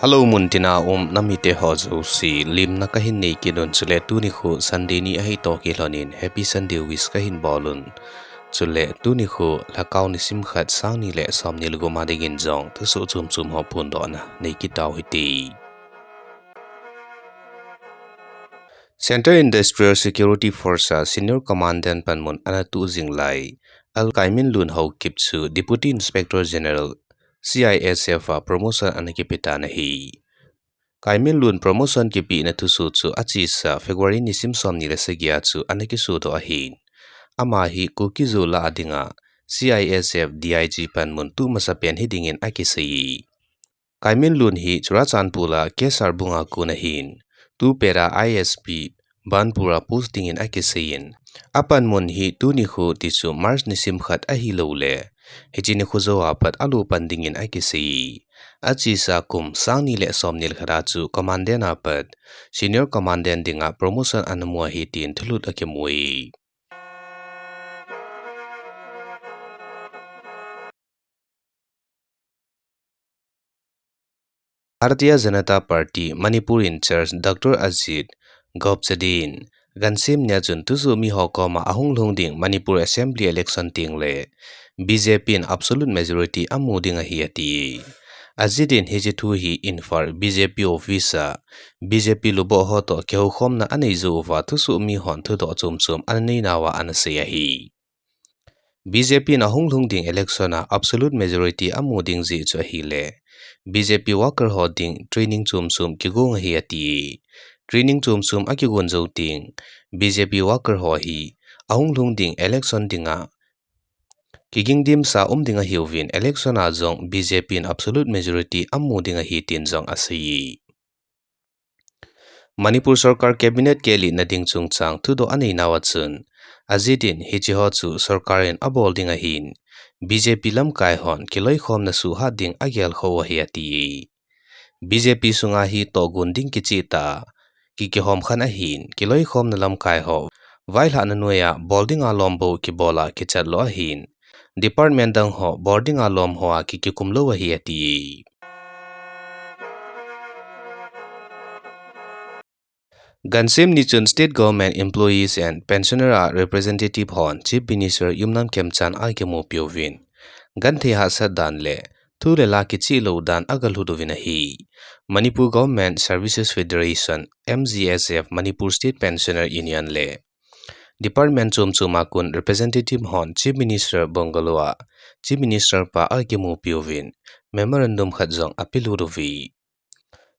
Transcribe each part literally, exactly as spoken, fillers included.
Hello, muntina um namite ho jouse, limna kahin nei kit un, chule tuni khu Sunday ni ahi toh kilhon in Happy Sunday wish kahin bol un. Chule tuni khu Lhakao nisim khat, sang ni le som ni le gup a dingin jong thusoh chom chom ho phondohna nei kit tau hite. Central Industrial Security Force a Senior Commandant panmun ana tuh jing lai, L. Kaiminlun Haokip chu Deputy Inspector General, C I S F a promotion ana kipe tan ahi. Kaiminlun promotion kipehna thusoh chu achesa February nisim som ni le sagi a chu ana kisodoh ahin. Ama hi Kuki-Zo lah a dinga C I S F D I G panmun tuh masapen hidingin akisei. Kaiminlun hi Churachandpur a Kesar Bung a kon ahin, tupet a I S P Banpur a post dingin akiseiyin, apanmun hi tuni khu tichu March nisim khat ahilouleh hiche nikho jou a pat alo pan dingin akisei. Achesa kum sang ni le som ni le khat a chu Commandant a pat Senior Commandant dinga promotion ana mu ahi tin thulut akimu e. Bharatiya Janata Party Manipur in-charge Doctor Ajit Gopchade in gansim nia chun thusoh miho koma ahung lhung ding Manipur Assembly election tengle B J P in absolute majority amu ding ahi ati. Ajit in hiche thu hi Imphal B J P office a B J P luboh ho toh kihoukhomna anei jou uva thusoh mihon thudoh chom chom ana neinauva ana sei ahi. B J P in ahung lhung ding election a absolute majority amu ding jeh chu ahile, B J P worker ho ding training chom chom kigong ahi ati. Training chom chom akigon jou teng, B J P worker ho hi ahung lhung ding election dinga kiging dimsa um ding ahiuvin, election a jong B J P in absolute majority amu ding ahi tin jong asei. Manipur sorkar cabinet kelhitna ding chungchang thudoh aneinauva chun, Ajit in hiche ho chu sorkar in abol ding ahin, B J P lamkai hon kiloikhomna suhhat ding agelkhoh u ahi ati. B J P sunga hi tohgon ding kichehtah a kikihomkhen ahin, kiloikhomna lamkai ho vailhahna noiya bol dinga lom bou kibol a kichat lou ahin, department dang ho bol dinga lom hoa kikikum lou ahi ati. Gansim ni chun State Government Employees and Pensioner a representative hon Chief Minister Yumnam Khemchand akimupiuvin, genthei hahsat dan le thu le la kicheh lou dan agalhut uvin ahi. Manipur Government Services Federation, M G S F, Manipur State Pensioner Union le department chom chom a kon representative hon Chief Minister bungalow a Chief Minister pa akimupiuvin, memorandum khat jong apelut uve.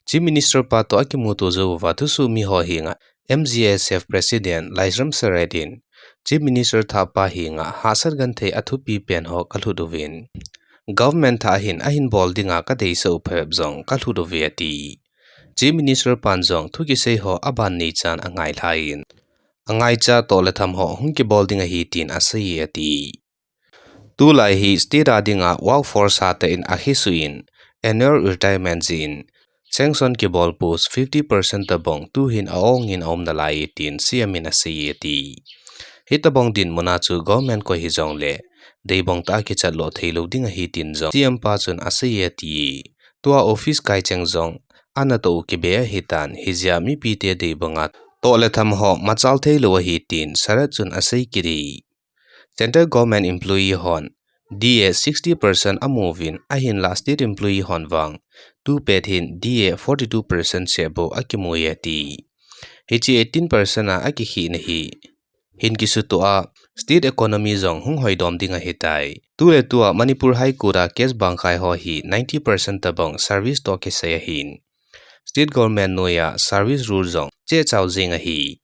Chief Minister pa toh akimuto jou uva thusoh miho henga M G S F President Laishram Sarat in, Chief Minister thahpa henga hahsat genthei athupi pen ho kalhut uvin, government thah hin ahin bol dinga kadeisah u phabep jong kalhut uve ati. Chief Minister pan jong thu kisei ho aban neichan angailhai in, angaicha toh le tham ho hung kibol ding ahi tin aseiye ati. Tulai hi state a dinga workforce hatah in akisuh in, annual retirement jeh in sanction kibol post fifty percent tobang tuhin a-ong in aum nalaiye tin C M in aseiye ati. Hitobang dinmun a chu government koi hijongle deibang tah a kichat lou theilou ding ahi tin jong C M pa chun aseiye ati. Tua office kai cheng jong anatoh u kibe ahitan, hijeh a mipite deibang a toh le tham ho machal theilou ahi tin Sarat chun asei kit e. Central Government employee hon D A sixty percent amuvin, ahinlah state employee hon vang tupet hin D A forty two percent seh bou akimuye ati. Hiche eighteen percent a akikhehna hi hin kisutoh a state economy jong hung hoidom ding ahitai. Tuletua Manipur High Court a case bangkai ho hi ninety percent tobang service toh kisai ahin, state government noiya service rule jong chehchao jeng ahi.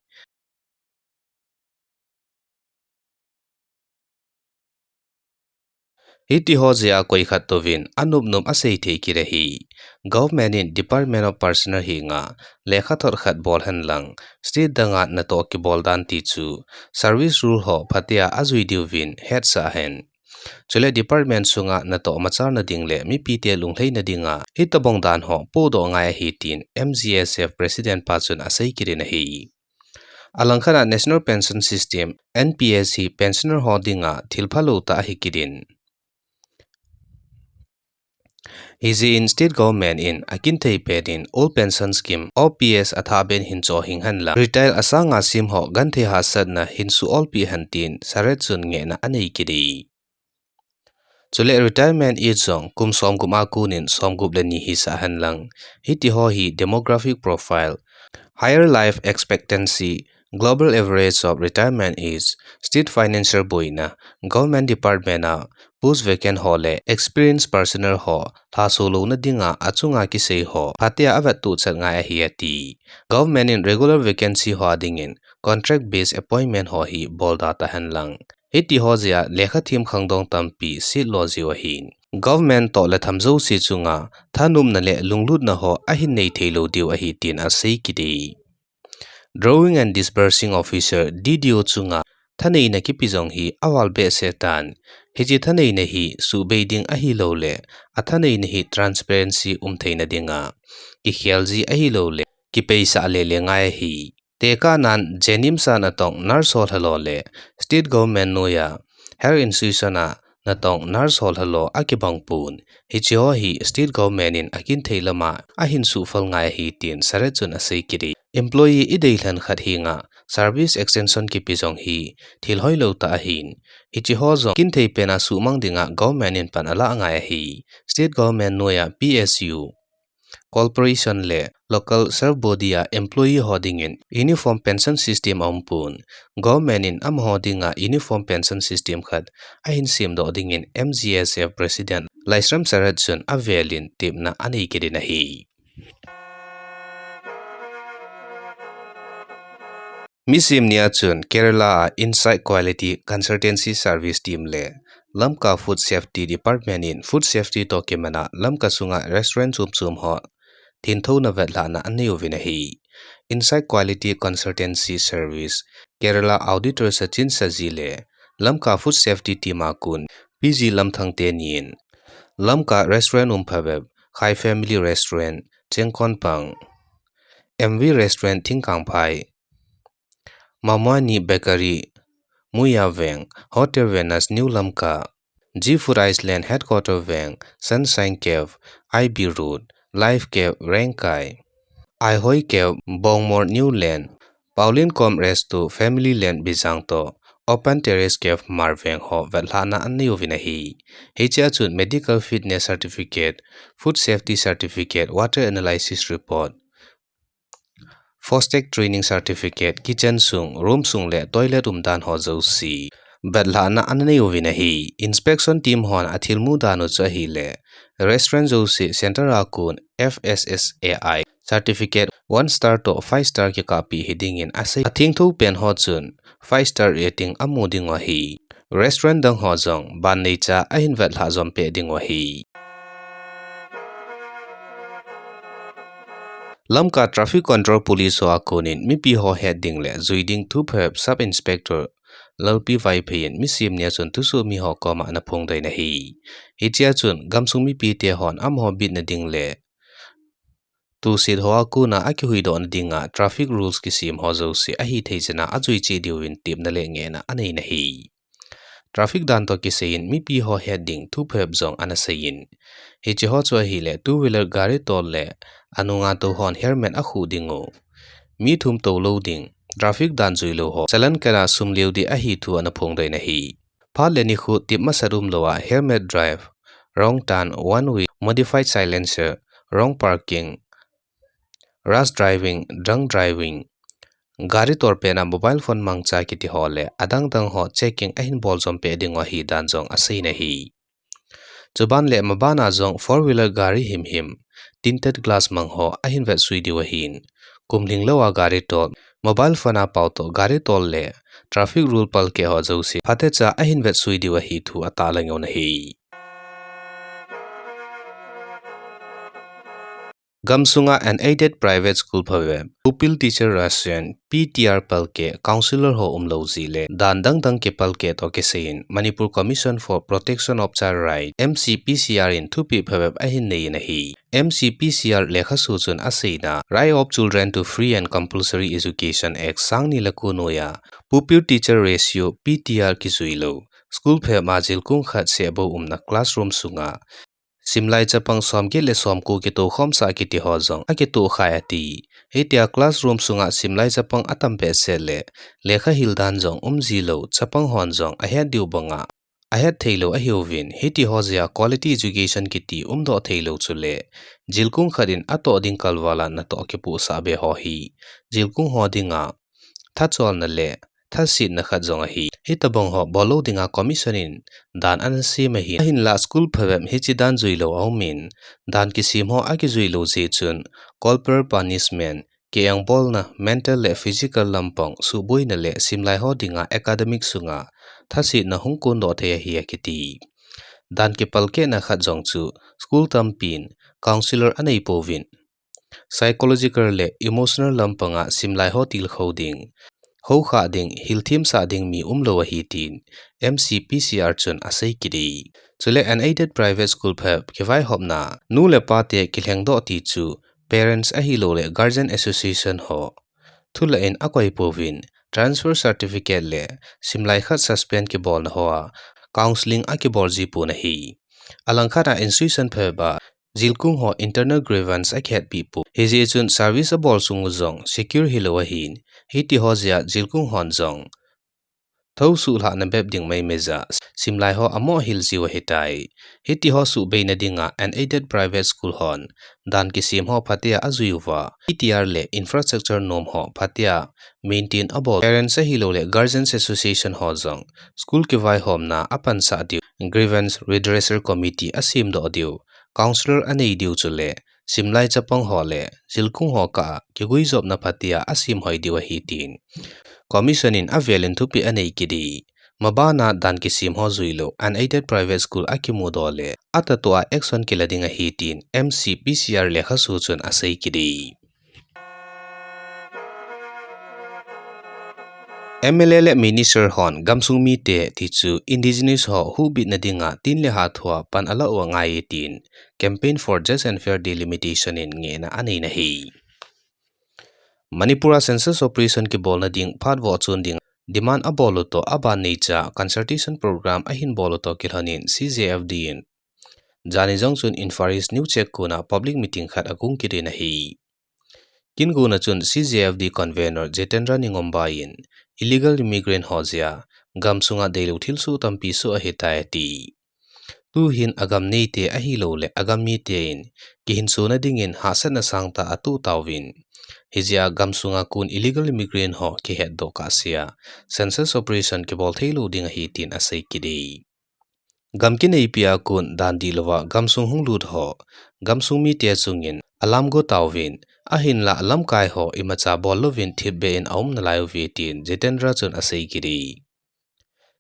Hitiho jeh a koi khat touvin anop nop asei thei kit ahi. Government in Department of Personnel henga lekhathot khat bol henlang, state danga natoh kibol dan tichu service rule ho phatea ajui diuvin hetsah hen. Chule department sunga natoh machalna ding le mipite lunglhaina dinga hitobang dan ho pohdoh ngai ahi tin M G S F President pa chun asei kit in ahi. Alangkhat a National Pension System, N P S hi pensioner ho dinga thil phalou tah ahi kit in, Hijeh in state government in akinthei pen in old pension scheme, O P S, atha ben hin chohing hen lang, retire asanga sem ho genthei hahsatna hin suh olpeh hen tin Saret chun ngehna anei kit e. Chule retirement age jong kum somgup a kon in somgup le ni hisah hen lang, hiti ho hi demographic profile, higher life expectancy, global average of retirement age, state financial boina, government department a post vacant ho le experienced personnel ho lhaso louna dinga achunga kisei ho phatea avettoh chet ngai ahi ati. Government in regular vacancy ho a dingin contract based appointment ho hi bolda tahen lang, hiti ho jeh a lekha them khangdong tampi setlo jiu ahin, government toh le tham jouse chunga thanopna le lunglutna ho ahin nei theilou diu ahi tin asei kit e. Drawing and Disbursing Officer, D D O, chunga thaneina kipe jong hi aval behseh tan. Hiche thaneina hi suhbei ding ahilouleh, athaneina hi transparency um theina dinga kikhel ji ahilouleh, kipeisah lele ngai ahi. Tekahnan JNIMS a natong nurse ho lhalo le state government noiya health institution a natong nurse ho lhalo akibang pon. Hiche ho hi state government in akinthei lama ahin suhphal ngai ahi tin Saret chun asei kit e. Employee ideilhen khat henga service extension kipe jong hi thil hoilou tah ahin, hiche ho jong kinthei pena suhmang dinga government in pan alah ngai ahi. State government noiya P S U, corporation le local self body a employee ho dingin uniform pension system aumpon. Government in amaho dinga uniform pension system khat ahin semdoh dingin M G S F President Laishram Saret chun avelin tepna anei kit in ahi. Misim nia chun Kerala a Insight Quality Consultancy Service team le Lamka Food Safety Department in food safety toh kiman a Lamka sunga restaurant chom chom ho thinthouna vetlhahna anei uvin ahi. Insight Quality Consultancy Service, Kerala Auditor Sachin Saji le Lamka Food Safety team a kon P G Lamthang teni in Lamka restaurant um phabep, Khai Family Restaurant, Chengkonpang, M V Restaurant, Thingkangphai, Mamani Bakery, Muya Veng, Hotel Venus, New Lamka, G Food Island, Headquarter Veng, Sunshine Cafe, I B Road, Life Cafe, Rengkai, Aihoi Cafe, Bongmor, New Land, Paulin Com Resto, Family Land, Bijang toh Open Terrace Cafe, Marveng ho vetlhahna anei uvin ahi. Hiche a chun Medical Fitness Certificate, Food Safety Certificate, Water Analysis Report, Fostek Training Certificate, kitchen sung, room sung le toilet umdan ho jouse vetlhahna anei uvin ahi. Inspection team hon athilmu dan u chu ahile, restaurant jouse center a kon F S S A I certificate one star toh five star kikahpeh hidingin asei. Athengtho pen ho chun five star rating amu dingu ahi. Restaurant dang ho jong ban neicha ahin vetlhah jom peh dingu ahi. Lamka Traffic Control Police ho a konin mipi ho het ding le jui ding thu phabep Sub Inspector Lalpi Vaiphei in misim nia chun thusoh mi ho koma ana phongdoh in ahi. Hichea chun gamsung mipi te hon amaho bitna ding le tusit ho a kona akihuhdohna dinga traffic rules kisem ho jouse ahithei chan a ajui cheh diuvin tepna le ngehna anei in ahi. Traffic dan toh kisai in mipi ho het ding thu phabep jong ana sei in. Hiche ho chu ahile two wheeler gari tol le anunga tou hon helmet akhuh dingu, mi thum toulou ding, traffic dan juilou ho challan kala sum lheh ding ahi thu ana phongdoh in ahi. Phat le nikho tep masat umlou a helmet drive, wrong turn, one way, modified silencer, wrong parking, rash driving, drunk driving, gari tol pet a mobile phone mangcha kiti ho le adang dang ho checking ahin bol jom peh dingu ahi dan jong asei in ahi. Chuban le maban a jong four wheeler gari himhim tinted glass mang ho ahin vetsui diu ahin, kum lhinglou a gari tol, mobile phone a pao toh gari tol le traffic rule palkeh ho jouse phatecha ahin vetsui diu ahi thu atahlang un ahi. Gamsunga unaided private school phabep pupil teacher ratio, P T R, palkeh, counsellor ho umlou jeh le dan dang dang kipalkeh toh kisai in Manipur Commission for Protection of Child Right, M C P C R, in thupeh phabep ahin nei in ahi. M C P C R lekhasu chun aseina, Right of Children to Free and Compulsory Education Act, sang ni le ko noiya pupil teacher ratio, P T R, kijuilou school phabep a jilkung khat seh bou umna classroom sunga simlai chapang somget le somko kitoh khomsah kiti ho jong akitoh khai ati. Hitia classroom sunga simlai chapang atam behseh le lekha hil dan jong umji lou chapang hon jong ahet diu banga ahet theilou ahiuvin, hiti ho jeh a quality education kiti umdoh theilou chule jilkung khat in atoh ding kalval a natoh kipohsah be ho hi jilkung ho dinga thacholna le thasetna khat jong ahi. Hitobang ho bollou dinga commission in dan ana sem ahi. Ahinlah school phabep hiche dan juilou aumin, dan kisem ho akijuilou jeh chun corporal punishment, kiengbolna, mental le physical lampang suhboina le simlai ho dinga academic sunga thasetna hung kondoh thei ahi akiti. Dan kipalkehna khat jong chu school tampin counsellor anei pouvin, psychological le emotional lampanga simlai ho tilkhou ding, houkhah ding, hilthemsah ding mi umlou ahi tin M C P C R chun asei kit e. Chule unaided private school phabep kivaihopna nu le pate kilhengdoh ti chu parents ahilouleh guardian association ho thulah in akoi pouvin, transfer certificate le simlai khat suspend kibolna hoa counselling akibol ji pon ahi. Alangkhat a institution phabep a jilkung ho internal grievance akihetpeh pon, hijeh chun service abol sung u jong secure hilou ahin, hiti ho jeh a jilkung hon jong thousuh lhahna bep ding maimai jeh a simlai ho amoh hil jiu ahitai. Hiti ho suhbeina dinga unaided private school hon dan kisem ho phatea ajui uva, P T R le infrastructure nom ho phatea maintain abol, parents ahilouleh guardians association ho jong school kivaihomna apansah diu, grievance redressal committee asemdoh diu, counsellor anei diu chule simlai chapang ho le jilkung ho kah a kiguijopna phatea asemhoi diu ahi tin commission in avel in thupeh anei kit e. Mabana dan kisem ho juilou unaided private school akimudoh le atahtoh a action kila ding ahi tin M C P C R lekhasu chun asei kit e. M L A le minister hon gamsung mite ti chu indigenous ho huhbitna dinga tin le ha thua pan alah u angai e tin Campaign for Just and Fair Delimitation in ngehna aneina ahi. Manipur a census operation kibolna ding phat vohchon ding demand abol u toh aban neicha consultation program ahin bol u toh kilhonin C J F D in jani jong chun Imphal East New Check kona public meeting khat akong kit in ahi. Kin guna chun C J F D convener Jitendra Ningomba in illegal immigrant ho jeh a gamsunga deilou thilsoh tampi soh ahitai ati. Tuhin agam neite ahilouleh agam mite in kihinsona dingin hahsatna sangtah atoh tauvin, hijeh a gamsunga kon illegal immigrant ho kihetdoh kahsea census operation kibol theilou ding ahi tin asei kit e. Gam kineipi a kon dan dihlouva gamsung hung lut ho gamsung mite chungin alamgo tauvin, ahinlah lamkai ho imacha bol louvin thipbeh in aum nalai uve tin Jitendra chun asei kit e.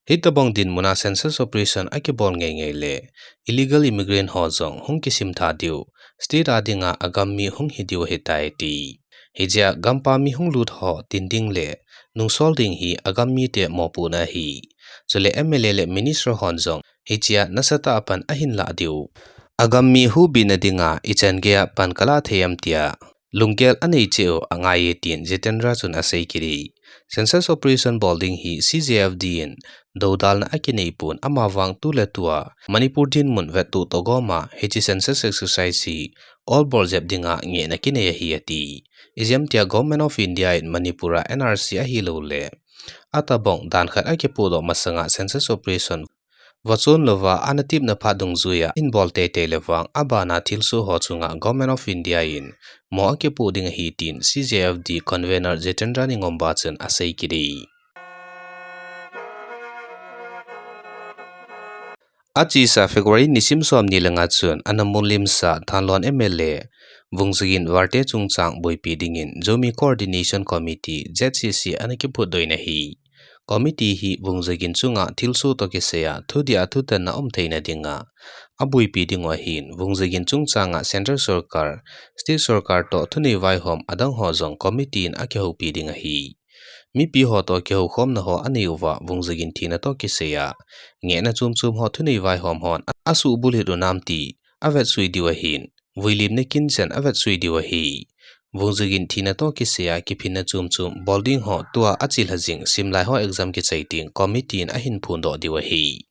Hitobang dinmuna census operation akibol ngeingei le illegal immigrant ho jong hung kisimtha diu, state a dinga agam mi hung hi diu ahitai ati. Hijeh a gampa mi hung lut ho tin ding le nungsol ding hi agam mite mopohna ahi. Chule M L A le minister hon jong hichea nasatah a pan ahin lah diu, agam mi huhbitna dinga ichan geiya pan kalah thei em tia lunggel anei cheh u angai e tin Jitendra chun asei kit e. Census operation bol ding hi C J F D in doudalna akinei pon, amavang tuletua Manipur dinmun vettuh toh goma hiche census exercise hi olbol jep dinga ngehna kinei ahi ati. Ijemtia Government of India in Manipur a N R C ahilouleh atobang dan khat akipohdoh masanga census operation vohchon louva ana tipna phat dungjuiya ahin bol teitei le vang abana thilsoh ho chunga Government of India in mo akipoh ding ahi tin C J F D convener Jitendra Ningomba chun asei kit e. Achesa February nisim somni le nga chun ana munlimsa Thanlon M L A Vungzagin Valte chungchang boipi dingin Zomi Coordination Committee, Z C C, ana kiphutdoh in ahi. Committee hi Vungzagin chunga thilsoh toh kisaiya thudih a thutanna um theina dinga aboipi dingu ahin, Vungzagin chungchanga Central Sorkar, State Sorkar toh thunei vaihom adang ho jong committee in akihoupi ding ahi. Mipi ho toh kihoukhomna ho anei uva Vungzagin thina toh kisaiya ngehna chomchom ho thunei vaihom hon asuhbulhit u nam ti avetsui diu ahin, vuilimna kinchan avetsui diu ahi. Vungzagin thina toh kisaiya kiphinna chomchom bol ding ho tua achilha jing simlai ho exam kichai ding committee in ahin phondoh diu ahi.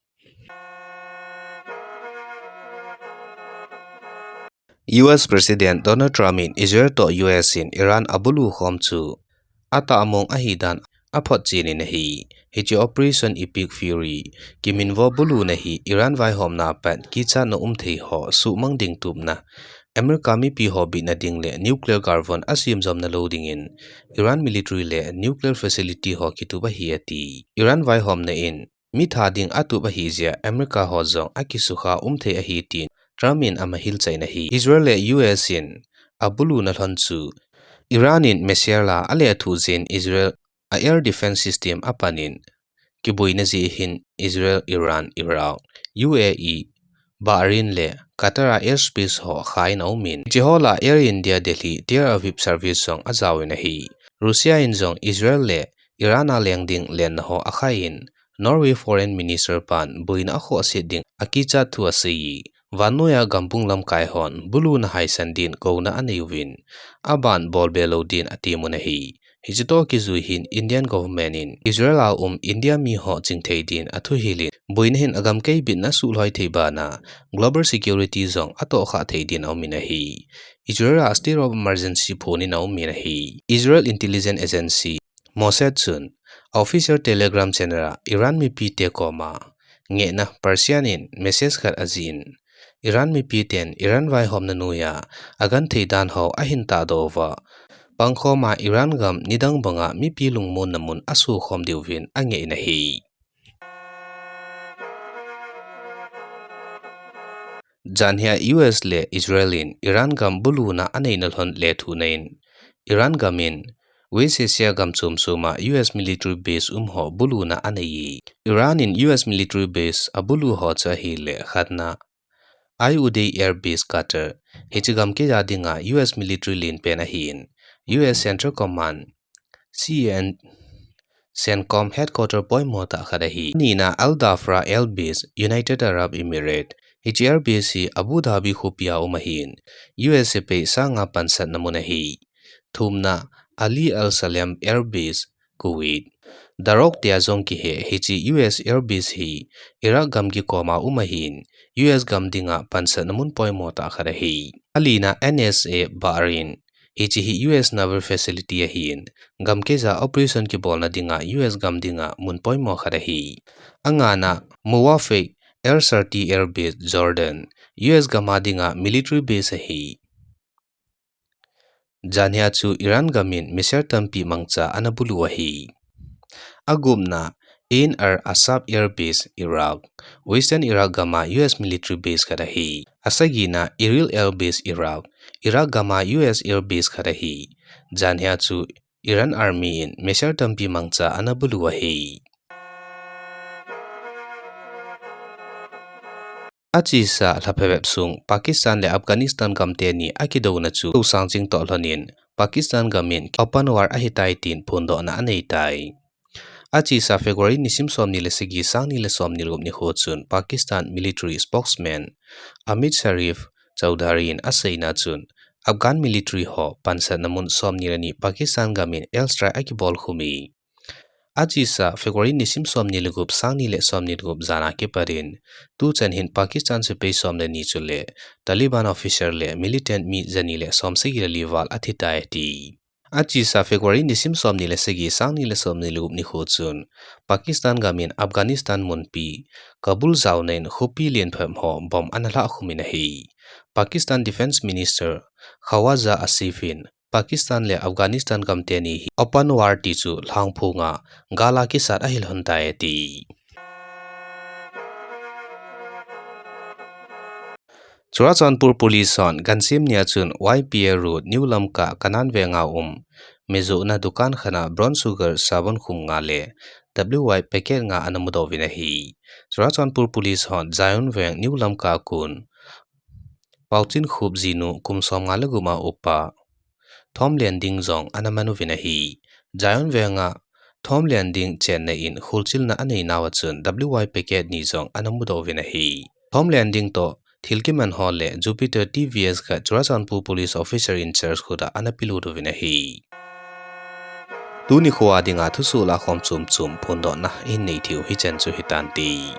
U S President Donald Trump in Israel toh U S in Iran abulu khom chu atahmong ahidan aphotchen in ahi. Hiche Operation Epic Fury kiminvo buluna hi Iran vaihomna a pat kichatna umthei ho suhmang ding tupna, America mipi ho bitna ding le nuclear galvon asemjomna lou dingin Iran military le nuclear facility ho kitup ahi ati. Iran vaihomna in mi that ding atup ahi jeh a America ho jong akisukha umthei ahi tin Trump in ama hilchah in ahi. Israel le U S in abuluna lhon chu Iran in missile a alethuh jeh in Israel a air defense system apan in kiboina jeh hin Israel, Iran, Iraq, U A E, Bahrain le Qatar a airspace ho kha in aumin, hiche ho lah a Air India Delhi Tel Aviv service jong ajaovin ahi. Russia in jong Israel le Iran a leng ding lenna ho akhai in, Norway Foreign Minister pan boina akhohse ding akichat thu asei e. Vannoiya gambung lamkai hon buluna haisan din kouna anei uvin, aban bolbe lou din atemun ahi. Hiche toh kijui hin Indian government in Israel a um India mi ho chingthei din athuhil in, boina hin agamkai bitna asuhlhoi thei bana global security jong atohkhah thei din aumin ahi. Israel a state of emergency phon in aumin ahi. Israel Intelligence Agency, Mossad chun official Telegram channel a Iran mipite koma ngehna Persian in message khat ajih in, Iran mipiten Iran vaihomna noiya agenthei dan ho ahin tahdoh uva, pangkhom a Iran gam nidang banga mipi lungmonna mun asokhom diuvin angeh in ahi. Janhia U S le Israel in Iran gam buluna aneina lhon lethuhna in, Iran gam in West Asia gam chom chom a U S military base um ho buluna anei e. Iran in U S military base abulu ho chu ahile khatna, Al Udeid Air Base Qatar, hiche gamkeija dinga U S military lenpen ahin, U S Central Command, C N, CENTCOM headquarter poimo tah khat ahi. Anina Al Dhafra Air Base, United Arab Emirates, hiche air base hi Abu Dhabi khopia um ahin, U S sepai sang nga pansatna mun ahi. Thumna, Ali Al Salem Air Base, Kuwait. Darok tia jong kihe, hiche U S air base hi Iraq gam kikoma um ahin, U S gam dinga pansatna mun poimo tah khat ahi. Alina N S A Bahrain, hiche hi U S naval facility ahin, gamkeija operation kibolna dinga U S gam dinga mun poimo khat ahi. Angana Muwaffaq Al Sirti Air Base Jordan, U S gam a dinga military base ahi. Janhia chu Iran gam in missile tampi mangcha ana bulu ahi. Agupna, Ain al-Asad Air Base, Iraq. Western Iraq gam a U S military base khat ahi. Asagina, Erbil Air Base, Iraq. Iraq gam a U S air base khat ahi. Janhia chu Iran Army in missile tampi mangcha ana bulu ahi. Achesa lha phabep sung Pakistan le Afghanistan gam teni akidouna chu tousang jing toh lhonin Pakistan gam in open war ahitai tin phondohna aneitai. Achesa February nisim somni le sagi, sangni le somni le gup nikho chun Pakistan military spokesman Amir Sharif Chaudhary in aseina chun Afghan military ho pansatna mun somni le ni Pakistan gam in airstrike akibol khum e. Achesa February nisim somni le gup, sangni le somni le gup jan a kipat in tuchan hin Pakistan sepai som le ni chule Taliban officer le militant mi jani le somsagi le li val athitai ati. Achesa February nisim somni le sagi, sangni le somni le gup nikho chun Pakistan gam in Afghanistan munpi Kabul jaona in khopi lienphem ho bomb ana lhah khum in ahi. Pakistan Defence Minister Khawaja Asif in Pakistan le Afghanistan gam teni hi open war ti chu lhangphunga gal a kisat ahi lhon tai ati. Churachandpur Police hon gansim nia chun Y P A Road, New Lamka, Kanan Veng a um mijohna dukan khat a brown sugar sabon khum nga le W Y packet nga ana mudoh uvin ahi. Churachandpur Police hon Zion Veng, New Lamka a kon Paochinkhup jinu kum som nga le gup a upa Thomlianding jong ana man uvin ahi. Zion Veng a Thomlianding chenna in kholchilna anei nauva chun W Y packet ni jong ana mudoh uvin ahi. Thomlianding toh thil kiman ho le Jupiter T V S khat Churachandpur Police Officer in Charge khut a ana pelut uvin ahi. Tuni khoa dinga thusoh lahkhom chomchom phondohna ihin nei theiu hichan chu hitante.